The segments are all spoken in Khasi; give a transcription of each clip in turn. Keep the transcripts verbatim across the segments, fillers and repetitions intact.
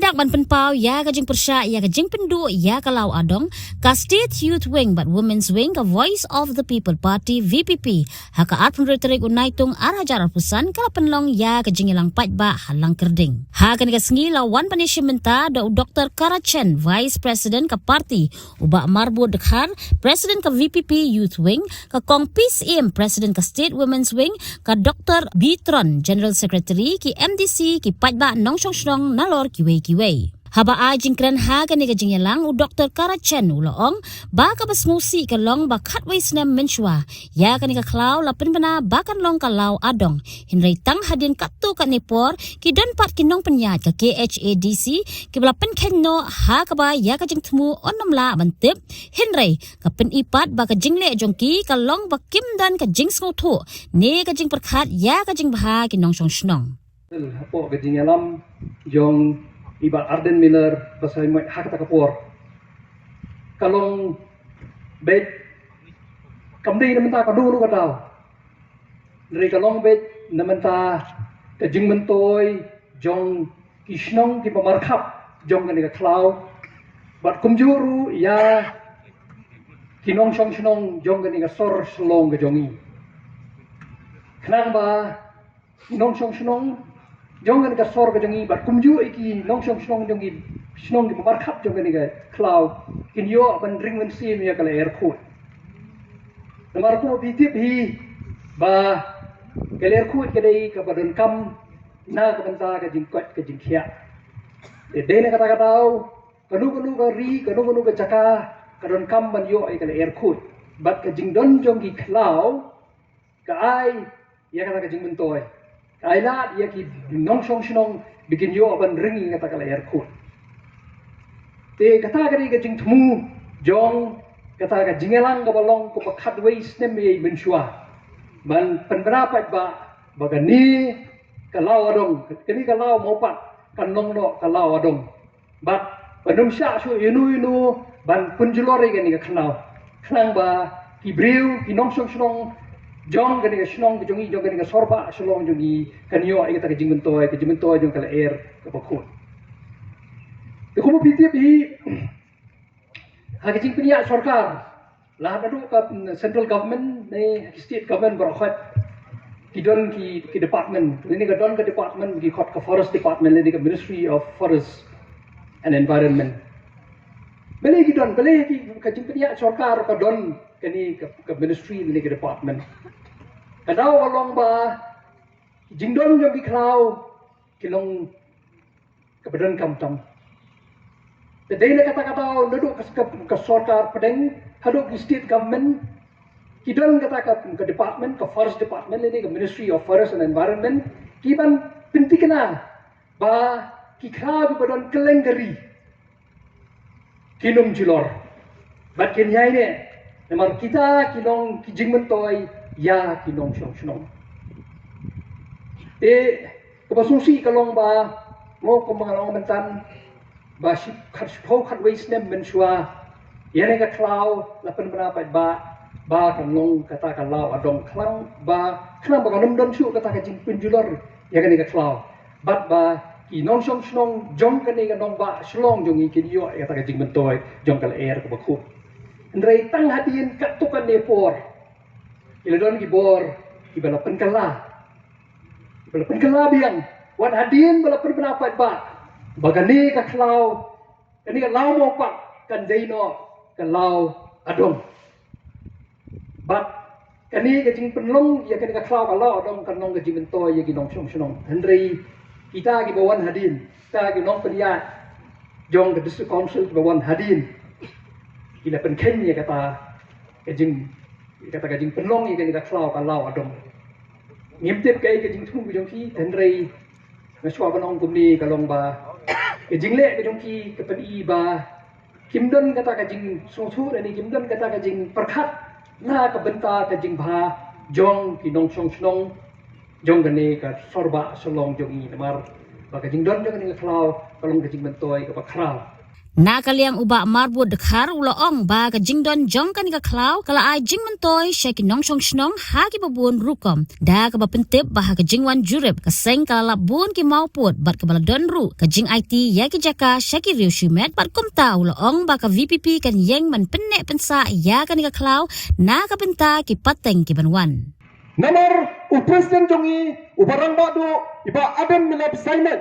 Ban pynpaw ïa ka jingpyrshah ïa ka jingpynduh ïa ka Law Adong, ka State Youth Wing bad Women's Wing ka Voice of the People Party, V P P, ha ka arphew tarik u Naitung ar hajar arphew san ka la pynlong ïa ka jingïalang paidbah ha Langkyrding. Ha kane ka sngi la wan ban ïashim bynta da u Doktor Kara Chen, Vice President ka party, u Bah Marbud Dkhar, President ka V P P Youth Wing, ka Kong Peace Im, President ka State Women's Wing, ka Doktor Bitron, General Secretary, ki M D C, ki paidbah nongshong shnong nalor kiwei kiwei. Haba ai jingkren ha kane ka jingïalang, u Doktor Kara Chen u la ong ba kaba sngewsih ka long ba khatwei snem mynshuwa ïa kane ka khlaw la pynbna ba kan long ka Law Adong. Hynrei tang hadien katto katne por ki don pat ki nongpynïaid ka K H A D C kiba la pynkheiñ noh ha kaba ïa ka jingthmu yn ym lah ban tip. Hynrei ka pyni pat ba ka jingleh jong ki ka long ba kim don ka jingsngewthuh ne ka jingpyrkhat ïa ka jingbha ki nongshong shnong. Hapoh ka jingïalam jong i Bah Ardent Miller Basaiawmoit ha kata ka por ka long beit, kam dei na mynta, ka dei ruh ka daw. Hynrei ka long beit na mynta ka jingmyntoi jong ki shnong kiba markhap jong kane ka khlaw, bad kumjuh ruh ïa ki nongshong shnong jong kane ka sor Shillong ka jong ngi. Khnang ba ki nongshong shnong jong kane ka sor ka jong ngi bad kumjuh ïa ki nongshong shnong jong ki shnong kiba markhap jong kane ka khlaw kin ïoh ban ring mynsiem ïa ka lyer khuid. Namar kumba phi tip hi ba ka lyer khuid ka dei kaba donkam na ka bynta ka jingkoit ka jingkhiah. Te dei na kata ka daw, kano kano ka ri, kano kano ka jaka ka donkam ban ïoh ïa ka lyer khuid. Bad ka jingdon jong ki khlaw ka ai ïa kata ka jingmyntoi, ka ai lad ïa ki nongshong shnong ba kin ïoh ban ring ïa kata ka lyer khuid. Te kata ka dei ka jingthmu jong kata ka jingïalang kaba long kaba khatwei snem ïa mynshuwa ban pynbna paidbah ba kane ka Law Adong, kane ka Law Mawpat kan long noh ka Law Adong. Bad ban ym shah shuh ïano ïano ban pynjulor ïa kane ka khlaw, khnang ba ki briew, ki nongshong shnong jong kane ka shnong ka jong ngi, jong kane ka sor bah Shillong jong ngi, kan ïoh ïa kata ka jingmyntoi, ka jingmyntoi jong ka lyer kaba khuid. Te kumba phi tip hi, ha ka jingpynïaid sorkar, la naduh ka, mm, central government ne ki state government baroh khoit, ki don ki, ki department. Lane ka don ka department, ki khot ka Forest Department lane ka Ministry of Forest and Environment. Balei ki don, balei ki, ka jingpynïaid sorkar ka don kane ka, ka ministry lane ka department? Ka daw ka long ba ki jingdon jong ki khlaw ki long kaba donkam tam. Te dei na kata ka daw naduh ka, ka, ka sorkar pdeng haduh ki state government, ki don kata ka, ka department, ka Forest Department lane ka Ministry of Forest and Environment, ki ban pynthikna ba ki khlaw kiba don kylleng ka ri kin ym julor bad kin ïai neh, namar kita ki long ki jingmyntoi ïa ki nongshong shnong. Te kaba sngewsih ka long ba, mo, kumba nga la ong mynta, ba shi khat, shiphew khatwei snem mynshuwa ïa kane ka khlaw la pynbna paidbah ba kan long kata ka Law Adong, khnang ba, khnang ba kan ym don shuh kata ka jingpynjulor ïa kane ka khlaw. Bad ba ki nongshong shnong jong kane ka nongbah Shillong jong ngi kin ïoh ïa kata ka jingmyntoi jong ka lyer kaba khuid. Hynrei tang hadien katto katne por ki la don ki bor kiba la pynkylla, kiba la pynkylla biang, wat hadien ba la pynbna paidbah ba kane ka khlaw, kane ka Law Mawpat kan dei noh ka Law Adong. Bad kane ka jingpynlong ïa kane ka khlaw ka Law Adong kan long ka jingmyntoi ïa ki nongshong shnong. Hynrei kita kiba wan hadien, kita ki nongpynïaid jong ka District Council kiba wan hadien, ki la pynkheiñ ïa kata ka jing, ïa kata ka jingpynlong ïa kane ka khlaw ka Law Adong. Ngim tip kaei ka jingthmu ka jong ki, hynrei nga shuwa ban ong kumne, ka long ba ka jingleh ka jong ki ka pyni ba kim don kata ka jingsngewthuh lane kim don kata ka jingpyrkhat na ka bynta ka jingbha jong ki nongshong shnong jong kane ka sor bah Shillong jong ngi, namar ba ka jingdon jong kane ka khlaw ka long ka jingmyntoi kaba khraw. Na ka liang u Bah Marbud Dkhar u la ong ba ka jingdon jong kane ka khlaw ka la ai jingmyntoi sha ki nongshong shnong ha kiba bun rukom, da kaba pyntip ba ha ka jingwan jurip ka seng ka la lap bun ki mawpud bad kaba la don ruh ka jingaiti ïa ki jaka sha ki riew shimet. Bad kumta u la ong ba ka VPP kan ïeng ban pynneh pynsah ïa kane ka khlaw na ka bynta ki pateng ki ban wan. Namar u President jong i, u Bah Rangbah Duh, i Bah Adam Milep Saimet,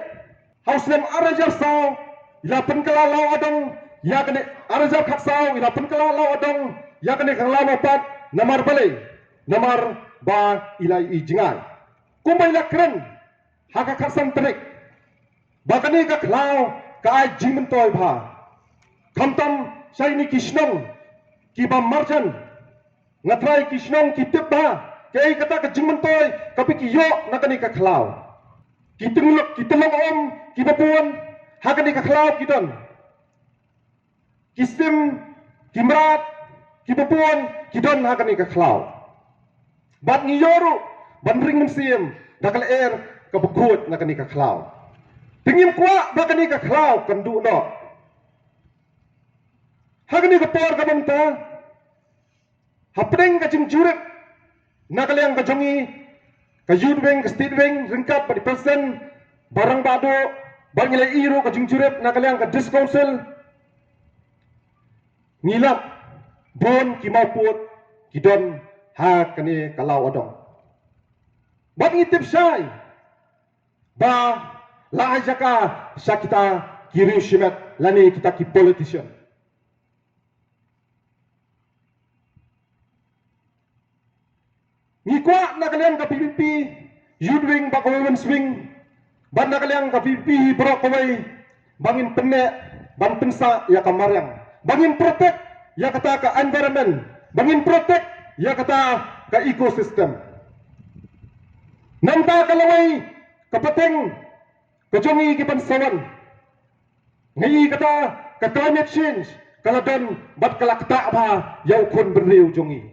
ha u snem ar hajar saw i la pynkylla Law Adong ïa kane, ar hajar khatsaw i la pynkylla Law Adong ïa kane ka Law Mawpat. Namar balei? Namar ba i la ïohi jngai. Kumba i la kren ha ka khatsan tarik ba kane ka khlaw ka ai jingmyntoi bha, khamtam sha kine ki shnong kiba marjan. Nga trai ki shnong ki tip bha kaei kata ka jingmyntoi kaba ki ïoh na kane ka khlaw. Ki tynglok, ki tynlong um kiba bun ha kane ka khlaw ki don. Ki sim, ki mrad kiba bun ki don ha kane ka khlaw. Bad ngi ïoh ruh ban ring mynsiem da ka lyer kaba khuid na kane ka khlaw. Te ngim kwah ba kane ka khlaw kan duh noh. Ha kane ka por kaba mynta, hapdeng ka jingjurip na ka liang ka jong i, ka Youth Wing, ka State Wing, ryngkat bad i President, Bah Rangbah Duh, bad ngi la ïohi ruh ka jingjurip na ka liang ka District Council, ngi lap bun ki mawpud ki don ha kane ka Law Adong. Bad ngi tip shai ba la ai jaka sha kita ki riew shimet lane kita ki politician. Ngi kwah na ka liang ka VPP Youth Wing bad ka Women's Wing, bad na ka liang ka VPP baroh kawei, ba ngin pynneh ban pynsah ïa ka mariang, ba ngin protect ïa kata ka environment, ba ngin protect ïa kata ka ecosystem. Namar ka lawei ka pateng ka jong i ki ban sa wan. Ngi i kata ka climate change ka la don bad ka la ktah bha ïa u khun bynriew jong i.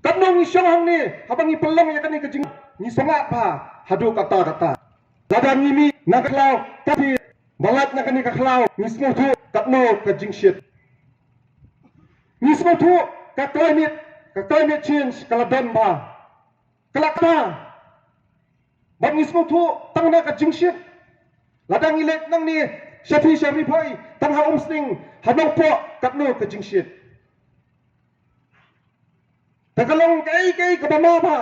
Katno ngi shong hangne haba ngi pynlong ïa kane ka jing, ngi sngewlad bha haduh katta katta. Lada ngi mih na ka khlaw, ka phi ba lait na kane ka khlaw, ngi sngewthuh katno ka jingshit. Ngi sngewthuh ka climate, ka climate change ka la don bha, ka la ktah. Bad ngi sngewthuh tang na ka jingshit. Lada ngi leit nangne sha phi sha Ri Bhoi, tang ha Umsning, ha Nongpoh, katno ka jingshit. Te ka long kaei kaei kaba ma bha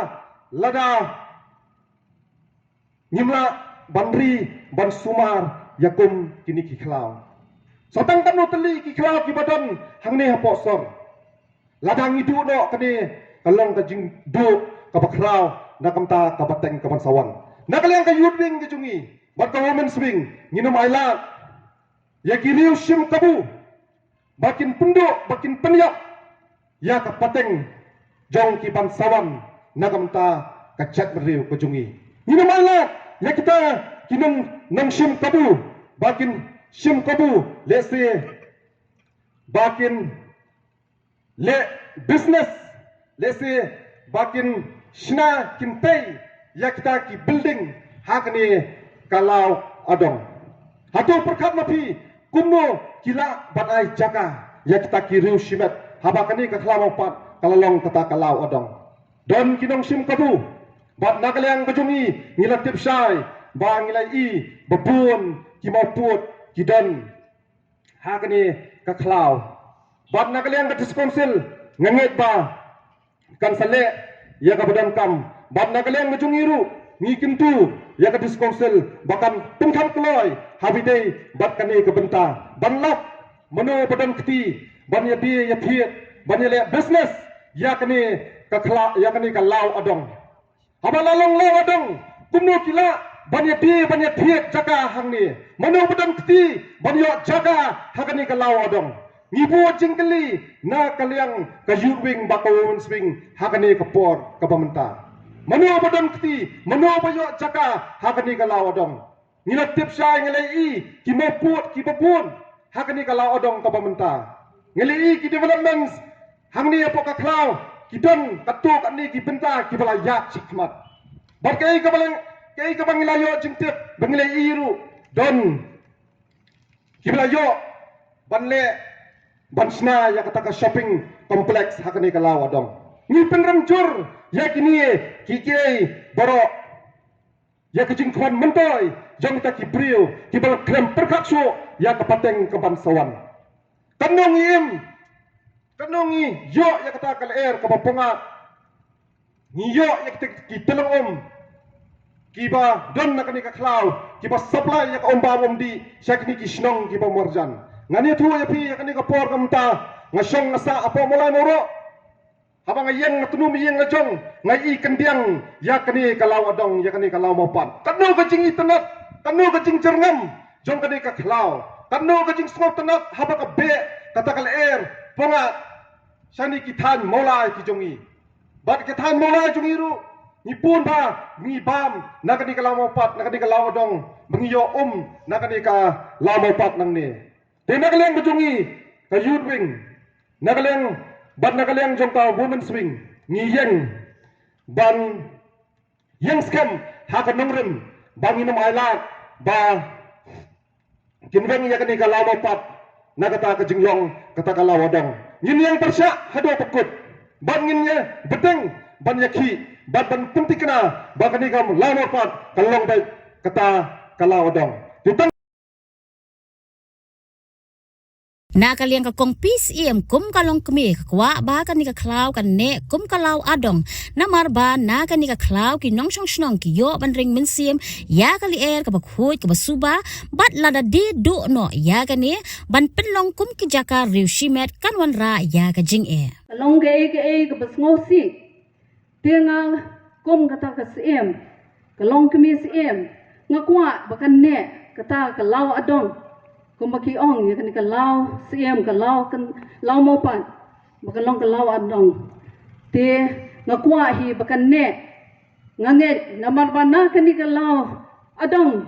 lada ngim lah ban ri ban sumar ïa kum kine ki khlaw. Sa tang katno tylli ki khlaw kiba don hangne hapoh sor. Lada ngi duh noh kane, ka long ka jingduh kaba khraw na ka bynta ka pateng ka ban sa wan. Na ka liang ka Youth Wing ka jong ngi bad ka Women's Wing, ngin ym ailad ïa ki riew shim kabu ba kin pynduh, ba kin pynïap ïa ka pateng jong ki ban sa wan na ka bynta ka jaitbynriew ka jong ngi. Ngin ym ailad ïa kita ki nong, nongshim kabu ba kin shim kabu lehse ba kin leh business, lehse ba kin shna kin tei ïa kita ki building ha kane ka Law Adong. Hato pyrkhat ma phi kumno ki lah ban ai jaka ïa kita ki riew shimet haba kane ka Khlaw Mawpat ka la long kata ka Law Adong? Don ki nongshim kabu, bad na ka liang ka jong ngi ngi la tip shai ba ngi la ïohi ba bun ki mawpud ki don ha kane ka khlaw. Bad na ka liang ka District Council nga ngeit ba kan sa leh ïa kaba donkam. Bad na ka liang ka jong ngi ruh ngi kyntu ïa ka District Council ba kan pynkham kloi ha ba ïadei bad kane ka bynta, ban lap mano ba don kti ban ïadie ïathied, ban ïaleh business ïa kane ka khlaw, ïa kane ka Law Adong. Haba la long Law Adong, kumno ki lah ban ïadie ban ïathied jaka hangne? Mano ba don kti ban ïoh jaka ha kane ka Law Adong? Ngi buh jingkylli na ka liang ka Youth Wing bad ka Women's Wing ha kane ka por kaba mynta. Mano ba don kti, mano ba ïoh jaka ha kane ka Law Adong? Ngi la tip shai, ngi la ïohi ki mawpud kiba bun ha kane ka Law Adong kaba mynta. Ngi la ïohi ki developments hangne hapoh ka khlaw ki don katto katne ki bynta kiba la ïaid shakhmat. Bad kaei kaba la, kaei kaba ngi la ïoh jingtip ba ngi la ïohi ruh, don kiba la ïoh ban leh, ban shna ïa kata ka shopping complex ha kane ka Law Adong. Ngi pynrem jur ïa kine kiei kiei baroh, ïa ka jingkhwan myntoi jong kita ki briew kiba la khlem pyrkhat shuh ïa ka pateng kaban sa wan. Katno ngi im, katno ngi ïoh ïa kata ka lyer kaba pyngngad. Ngi ïoh ïa kita ki tyllong um kiba don na kane ka khlaw, kiba supply ïa ka um bam um dih sha kine ki shnong kiba marjan. Ngan ïathuh ïa phi ïa kane ka por, kumta nga shong nga sah hapoh Mawlai Mawroh. Haba nga ïeng, nga tnum ïing la jong, nga i khyndiat ïa kane ka Law Adong, ïa kane ka Law Mawpat. Katno ka jingitynnad, katno ka jingjyrngam jong kane ka khlaw, katno ka jingsngewtynnad haba ka beh kata ka lyer pyngngad shane ki thaiñ Mawlai ki jong ngi. Bad ki thaiñ Mawlai jong ngi ruh, ngi pun ba ngi bam na kane ka Law Mawpat, na kane ka Law Adong, ba ngi ïoh um na kane ka Law Mawpat nangne. Te na ka liang ka jong ngi ka youth wing, na ka liang, bad na ka liang jong ka women's wing, ngi ïeng ban ïeng skhem ha ka nongrim ba ngin ym ailad ba kin weng ïa kane ka Law Mawpat na kata ka jinglong kata ka Law Adong. Ngin ïeng pyrshah haduh ba kut, bad ngin ïa bteng ban ïakhih bad ban pynthikna ba kane ka Law Mawpat kan long beit kata ka Law Adong. Te tang Na ka liang ka Kong P C M, kum ka longkmie, ka kwah ba kane ka khlaw kan neh kum ka Law Adong. Namar ba na kane ka khlaw ki nongshong shnong ki ïoh ban ring mynsiem ïa ka lyer kaba khuid kaba suba, bad lada die duh noh ïa kane, ban pynlong kum ki jaka riew shimet kan wanrah ïa ka jingeh. Ka long kaei kaei kaba sngewsih. Te nga kum kata ka Syiem, ka longkmie Syiem, nga kwah ba kan neh kata ka Law Adong, kumba ki ong ïa kane ka Law Syiem, ka Law, kan Law Mawpat, ba kan long ka Law Adong. Te nga kwah hi ba kan neh, nga ngeit namar ba na kane ka Law Adong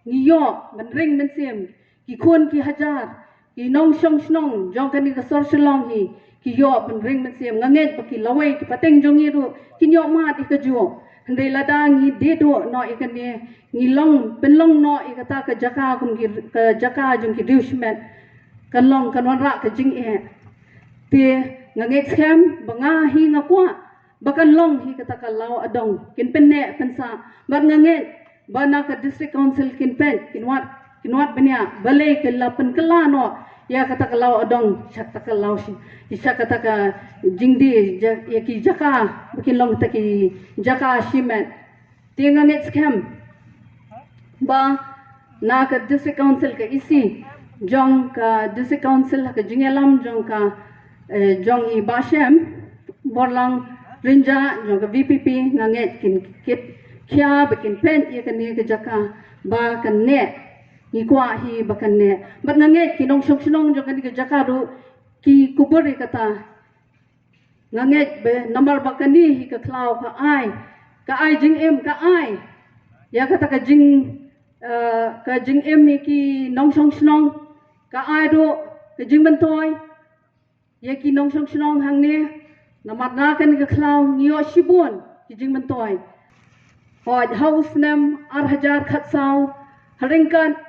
ngi ïoh ban ring mynsiem, ki khun ki hajar, ki nongshong shnong jong kane ka sor Shillong hi, ki ïoh ban ring mynsiem. Nga ngeit ba ki lawei ki pateng jong ngi ruh kin ïoh mad ïa kajuh. Hynrei lada ngi die duh noh ïa kane, ngi long, pynlong noh ïa kata ka jaka kum ki, ka jaka jong ki riew shimet, kan long, kan wanrah ka jingeh. Te nga ngeit skhem ba nga hi nga kwah ba kan long hi kata ka Law Adong, kin pynneh pynsah. Bad nga ngeit ba na ka District Council kin peit, kin wad, kin wad bniah balei ki la pynkylla noh ïa kata ka Law Adong sha kata ka Law shi, sha kata ka jingdie ja-, ïa ki jaka ba kin long kata ki jaka shimet. Te nga ngeit skhem ba na ka District Council, ka E C jong ka District Council, ka jingïalam jong ka, eh, jong i Bah Shem Borlang Rynjah jong ka V P P, nga ngeit kin kit khia ba kin peit ïa kane ka jaka ba kan neh. Ngi kwah hi ba kan neh. Bad nga ngeit ki nongshong shnong jong kane ka jaka ruh ki kubur ïa kata. Nga ngeit ba namar ba kane hi ka khlaw ka ai, ka ai jingim, ka ai ïa kata ka jing, eh, ka jingim ïa ki nongshong shnong, ka ai ruh ka jingmyntoi ïa ki nongshong shnong hangne. Namar na kane ka khlaw ngi ïoh shibun ki jingmyntoi. Hooid, ha u snem ar hajar khatsaw, ha ryngkat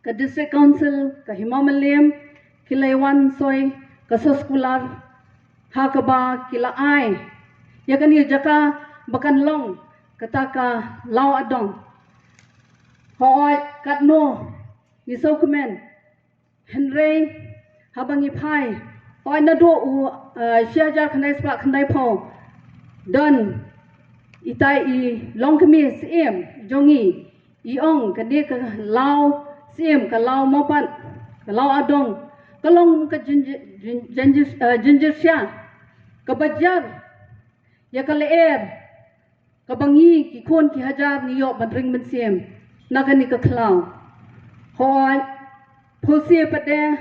ka District Council, ka Hima Mylliem, ki la wan soi ka soskular, ha kaba ki la ai ïa kane ka jaka ba kan long kata ka Law Adong. Hooid, katno ngi sngewkmen, hynrei haba ngi phai, hooid, naduh u, eh, shi hajar khyndai spah khyndaiphew, don itai i longkmie Syiem jong ngi, i ong kane ka Law Syiem, ka Law Mawpat, ka Law Adong, ka long ka jynj-, jyn-, jynj-, eh, jynjyrshah kaba jar ïa ka lyer kaba ngi ki khun ki hajar ngi ïoh ban ring mynsiem na kane ka khlaw. Hooid, phewse pat de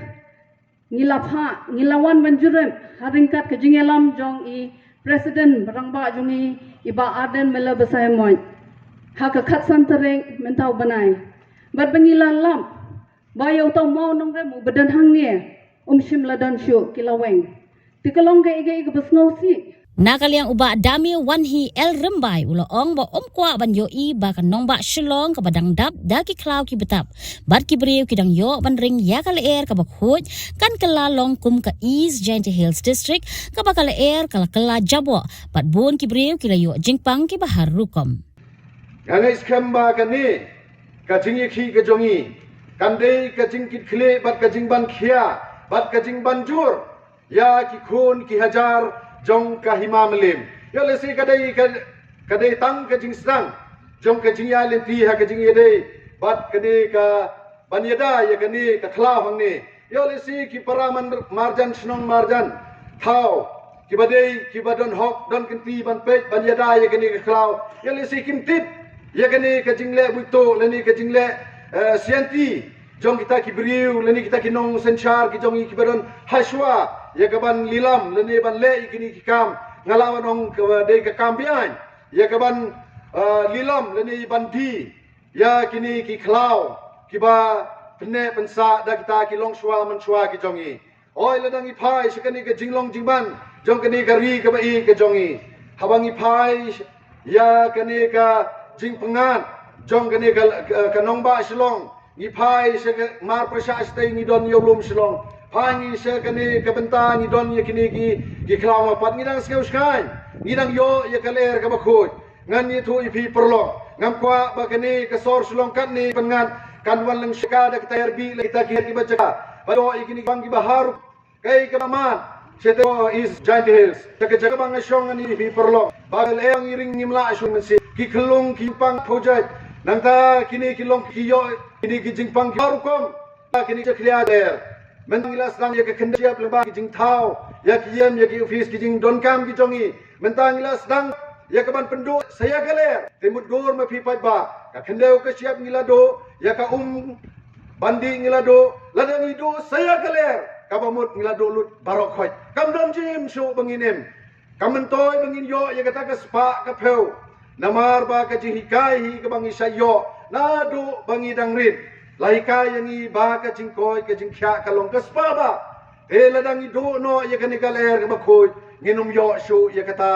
ngi la phah, ngi la wan ban jurip ha ryngkat ka jingïalam jong i President rangbah jong ngi, i Bah Ardent Miller Basaiawmoit, ha ka khatsan tarik mynta u bnai. Bad ba ngi la lap ba ïa uta u mawnongrim uba don hangne um shym la don shuh, ki la weng. Te ka long kaei kaei kaba sngewsih. Na ka liang u Bah Dame Wanhi L Rymbai u la ong ba um kwah ban ïohi ba ka nongbah Shillong kaba dang dap da ki khlaw ki btap bad ki briew ki dang ïoh ban ring ïa ka lyer kaba khuid kan kylla long kum ka East Jaintia Hills District kaba ka lyer ka la kylla jaboh bad bun ki briew ki la ïoh jingpang kiba har rukom. Nga ngeit skhem ba kane ka jingïakhih ka jong ngi kan dei ka jingkitkhlieh bad ka jingban khia bad ka jingban jur ïa ki khun ki hajar jong ka Hima Mylliem. Ïoh lehse ka dei ka, ka dei tang ka jingsdang jong ka jingïaid lynti ha ka jingïadei bad ka dei ka ban ïada ïa kane ka khlaw hangne. Ïoh lehse ki para man marjan shnong marjan thaw kiba dei kiba don hok don kynti ban peit ban ïada ïa kane ka khlaw. Ïoh lehse kim tip ïa kane ka jingleh buito lane ka jingleh eh, sianti jong kita ki briew lane kita ki nongsynshar ki jong ngi kiba don hashwa ïa ka ban lilam lane ban leh ïa kine ki kam nga lah ban ong ka dei ka kam beaiñ ïa ka ban eh, lilam lane ban die ïa kine ki khlaw kiba pynneh pynsah da kita ki longshuwa manshuwa ki jong ngi. Oi lada ngi phai sha kane ka jinglong jingman jong kane ka ri kaba ïeit ka jong ngi. Haba ngi phai ïa kane ka jingpyngngad jong kane ka, ka, ka nongbah Shillong. Ngi phai sha ka mar pyrshah shatei ngi don ïa u lum Shillong. Phai ngi sha kane ka bynta ngi don ïa kine ki ki khlaw ma pat ngi dang sngew shngaiñ. Ngi dang ïoh ïa ka lyer kaba khuid. Ngan ïathuh ïa phi paralok. Ngam kwah ba kane ka sor Shillong katne pyngngad kan wan lyngshaka da kita ïarbi la kita ki kiba jaka. Ba ïoh ïa kine ki bang kiba har Kaei kaba mad shatei East Jaintia Hills. Sha ka jaka ba nga shong ngan ïathuh ïa phi paralok ba ka lyer ngi ring ngim lah shuh mynsiem. Ki khyllung ki jingpang phaujait nangta kine ki long ki ïoh kine ki jingpang ki barukom. Kine ki jakhlia lyer. Mynta ngi la sdang ïa ka khyndew shyiap lyngba ki jingthaw ïa ki ïem ïa ki office ki jingdonkam ki jong ngi. Mynta ngi la sdang ïa ka ban pynduh sa ïa ka lyer. Te mutdur ma phi paidbah ka khyndew ka shyiap ngi la duh ïa ka um ban dih ngi la duh lada ngi duh sa ïa ka lyer kaba mut ngi la duh lut baroh khoit. Kam don jingim shuh ba ngin im. Kam myntoi ba ngin ïoh ïa kata ka spah ka phew. Namar ba ka jinghikai hi kaba ngi sa ïoh naduh ba ngi dang rit la hikai ïa ngi ba ka jingkoit ka jingkhiah ka long ka spah bah. Te lada ngi duh noh ïa kane ka lyer kaba khuid ngin ym ïoh shuh ïa kata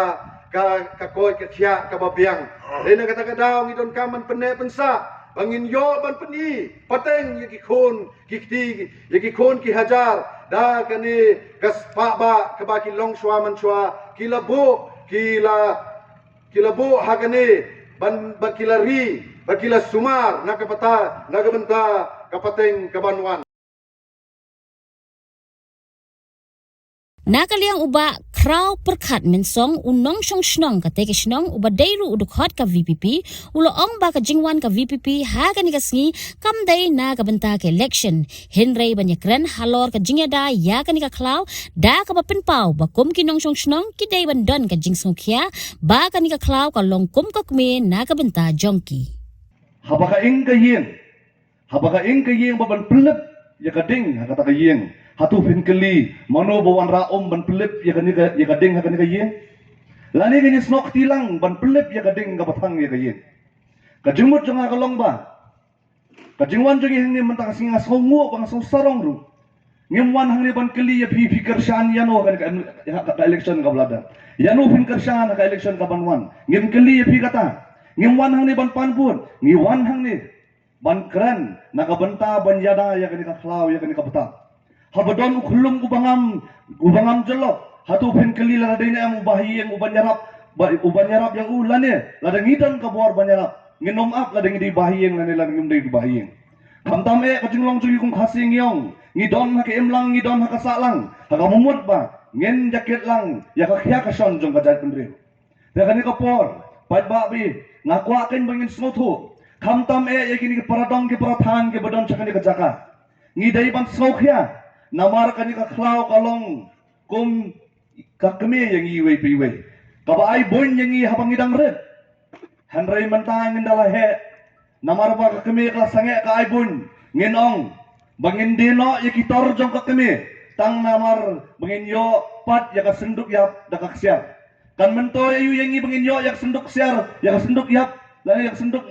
ka ka koit ka khiah kaba biang. Te na kata ka daw ngi donkam ban pynneh pynsah ba ngin ïoh ban pyni pateng ïa ki khun ki kti ïa ki khun ki hajar da kane ka spah bah kaba ki longshuwa manshuwa ki la buh ki la ki la buh ha kane ban ba ki la ri ba ki la sumar na ka bynta na ka bynta ka pateng ka ban wan. Na ka liang u Bah Khrawpyrkhat Mynsong u nongshong shnong katei ka shnong uba dei ruh u dkhot ka VPP u la ong ba ka jingwan ka VPP ha kane ka sngi kam dei na ka bynta ka election hynrei ban ïakren halor ka jingïada ïa kane ka khlaw da kaba pynpaw ba kum ki nongshong shnong ki dei ban don ka jingsngewkhia ba kane ka khlaw ka long kum ka kmie na ka bynta jong ki. Haba ka ing ka ïing. Haba ka ing ka ïing ba ban pynlip ïa ka ding ha kata ka ïing. Hato phin kylli mano ba wanrah um ban pynlip ïa kane ka ïa ka ding ha kane ka ïing. Lane ka ngi snoh kti lang ban pynlip ïa ka ding kaba thang ïa ka ïing. Ka jingmut jong nga ka long ba ka jingwan jong ngi hangne mynta ka sngi nga sngewnguh ba nga sngewsarong ruh. Ngim wan hangne ban kylli ïa phi phi kyrshan ïano ha ka, ka, ka election kaba la dep. Ïano phin kyrshan ha ka election kaban wan. Ngim kylli ïa phi kata. Ngim wan hangne ban pan vote. Ngi wan hangne ban kren na ka bynta ban ïada ïa kane ka khlaw ïa kane ka bynta. Haba don u khyllung uba ngam uba ngam jyllop. Hato phin kylli lada dei ne em uba ha ïing uban ïarap ba uban ïarap ïa u lane lada ngi don ka bor ban ïarap. Ngin ym ap lada ngi dei ba ha ïing lane lada ngim dei ba ha ïing. Khamtam eh ka jinglong jong ngi kum Khasi ngi ong ngi don ha ka imlang ngi don ha ka sahlang ha ka mut ba ngin ïakit lang ïa ka khia ka shon jong ka jaitbynriew. Te kane ka por paidbah ba nga kwah kein ba ngin sngewthuh khamtam eh ïa kine ki para dong ki para thaiñ kiba don sha kane ka jaka. Ngi dei ban sngewkhia namar kane ka khlaw ka long kum ka kmie ïa ngi iwei pa iwei kaba ai buiñ ïa ngi haba ngi dang rit. Hynrei mynta ngin da la heh namar ba ka kmie ka la sangeh ka ai buiñ ngin ong ba ngin die noh ïa ki tor jong ka kmie tang namar ba ngin ïoh pat ïa ka synduk ïap da ka ksiar. Kan myntoi aïu ïa ngi ba ngin ïoh ïa ka synduk ksiar ïa ka synduk ïap lane ïa ka synduk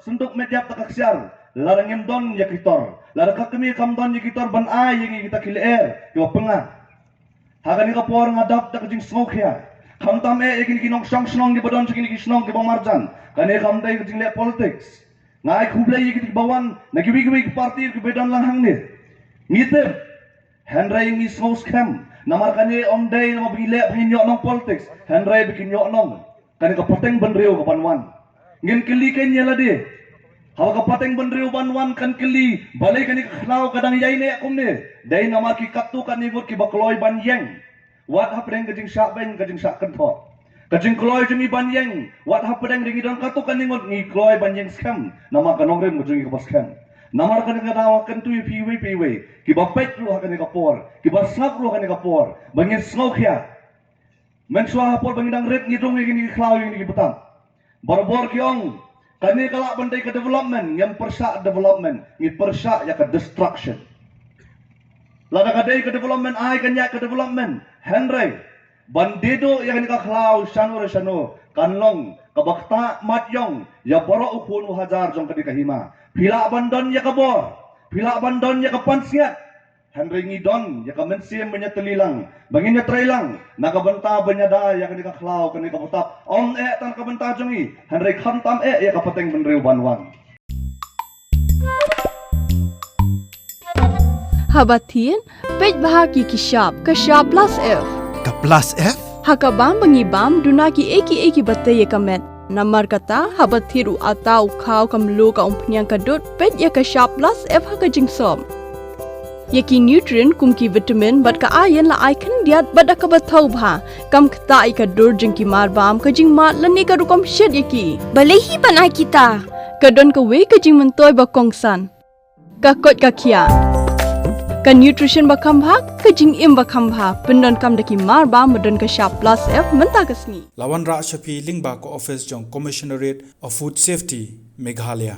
synduk met ïap da ka ksiar lada ngim don ïa ki tor lada ka kmie kam don ïa ki tor ban ai ïa ngi kita ki lyer kiba pyngngad. Ha kane ka por nga dap da ka jingsngewkhia Khamtam eh ïa kine ki nongshong shnong kiba don sha kine ki shnong kiba marjan. Kane kam dei ka jingleh politics. Nga ai khublei ïa kito kiba wan na kiwei kiwei ki party kiba don lang hangne. Ngi tip, hynrei ngi sngew skhem. Namar kane ym dei namar ba ngi leh ba ngin ïoh nong politics, hynrei ba ngin ïoh nong kane ka pateng bynriew ka ban wan. Ngin kylli kein ïa lade. Haba ka pateng bynriew ban wan kan kylli, balei kane ka khlaw ka dang ïai neh kumne? Dei namar ki katto katne ngut kiba kloi ban ïeng. Wat hapdeng ka jingshah beiñ, ka jingshah kynthoh, ka jingkloi jong ngi ban ïeng. Wat hapdeng jong ngi don katto katne ngut, ngi kloi ban ïeng skhem namar ka nongrim ka jong ngi kaba skhem. Namar kane ka daw kyntu ïa phi iwei pa iwei, kiba peit ruh ha kane ka por, kiba sngap ruh ha kane ka por, ba ngin sngewkhia. Mynshuwa ha por ba ngi dang rit ngi rung ïa kine ki khlaw, ïa kine ki btap. Barabor ki ong, kane ka lah ban dei ka development, ngim pyrshah development, ngi pyrshah ïa ka destruction. Lada ka dei ka development, ai kan ïaid ka development. Hynrei ban die duh ïa kane ka khlaw shano re shano, kan long kaba ktah mat ïong ïa baroh u khun u hajar jong kane ka hima. Phi lah ban don ïa ka bor, phi lah ban don ïa ka pansngiat, hynrei ngi don ïa ka mynsiem ban ïatylli lang, ba ngin ïatrei lang na ka bynta ban ïada ïa kane ka khlaw, kane ka btap. Ym eh tang na ka bynta jong ngi, hynrei khamtam eh ïa ka pateng bynriew ban wan. Haba thied, peit bha ki ki shap, ka shap plus F. Ka plus F? Ha ka bam ba ngi bam, duna ki ei ki ei kiba tei ïa ka met. Namar kata, haba thied u atta, u khaw, ka mluh, ka umphniang, ka dud, peit ïa ka shap plus F ha ka jingsop. Ïa ki nutrient kum ki vitamin bad ka iron la ai khyndiat bad da kaba thaw bha. Kam ktah ïa ka dur jong ki mar bam, ka jingmad lane ka rukom shet ïa ki. Balei hi ban ai kita? Ka don kawei ka jingmyntoi ba kongsan. Ka koit ka khiah. Ka nutrition ba kham bha, ka jingim ba kham bha. Pyndonkam da ki mar bam ba don ka shap plus F mynta ka sngi. La wanrah sha phi lyngba ka office jong Commissionerate of Food Safety, Meghalaya.